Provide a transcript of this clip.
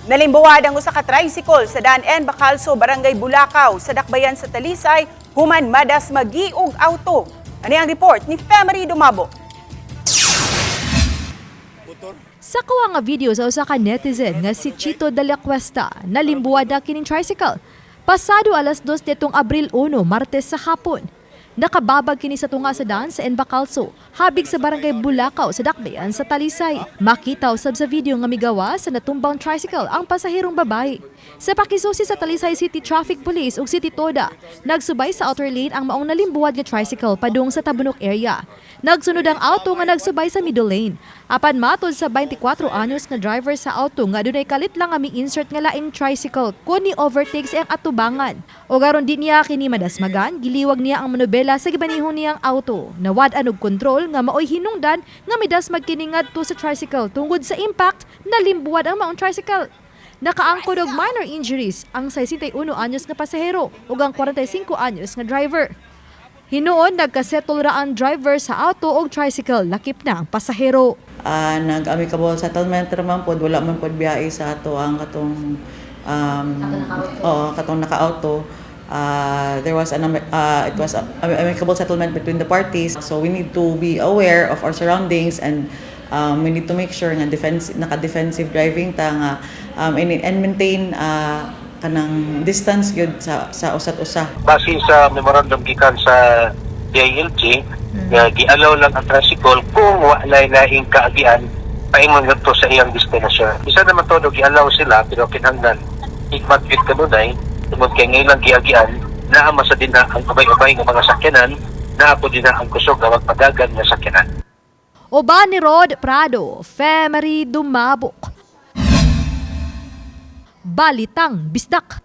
Nalimbuwad ang usa ka tricycle sa Daan N. Bacalso, Barangay Bulacau, sa Dakbayan sa Talisay, human madasmagi og auto. Ani ang report ni Femery Dumabo. Sa kuha nga video sa usa ka netizen nga si Chito de la Cuesta, nalimbuwad na kining tricycle. Pasado 2:00 nitong Abril 1, Martes sa hapon. Nakababag kini sa tunga sa daan sa N. Bacalso, habig sa Barangay Bulacau sa Dakbayan sa Talisay. Makita usab sa video nga migawa sa natumbang tricycle ang pasaherong babae. Sa pakisusi sa Talisay City Traffic Police ug City Toda, nagsubay sa outer lane ang maong nalimbuwad nga tricycle padung sa Tabunok area. Nagsunod ang auto nga nagsubay sa middle lane. Apan matod sa 24 anyos nga driver sa auto nga dunay kalit lang nga mi-insert nga laing tricycle kun ni overtake sa iyang atubangan. O aron di niya kini madasmagan, giliwag niya ang manubela sa gibanihon niyang auto. Nawad-an og kontrol nga maoy hinungdan nga midasmag kini ngadto sa tricycle. Tungod sa impact, nalimbuwad ang maong tricycle. Nakaangkon og minor injuries ang 61 anyos nga pasahero ug ang 45 anyos nga driver. Hinuon nagkasettle ra ang driver sa auto ug tricycle, lakip na ang pasahero. Nag-amicable settlement raman pod, wala man pod biyahe sa ato ang katong oo, katong naka-auto. There was an it was a amicable settlement between the parties, so we need to be aware of our surroundings and we need to make sure nga defense naka-defensive driving ta nga and maintain kanang distance gyud sa usat usa. Base sa memorandum gikan sa DILG nga gi-allow lang ang tricycle kung walay laing kaagian paingon ngadto sa iyang destinasyon. Isa naman todo gi-allow sila, pero kinahanglan higmat gyud kanunay tungod kay nga ilang giagian naa man sa dinha ang abay-abay nga mga sakyanan, naa po dinha ang kusog nga magpadagan nga sakyanan. Uban ni Rod Prado, Femery Dumabok. Balitang Bisdak.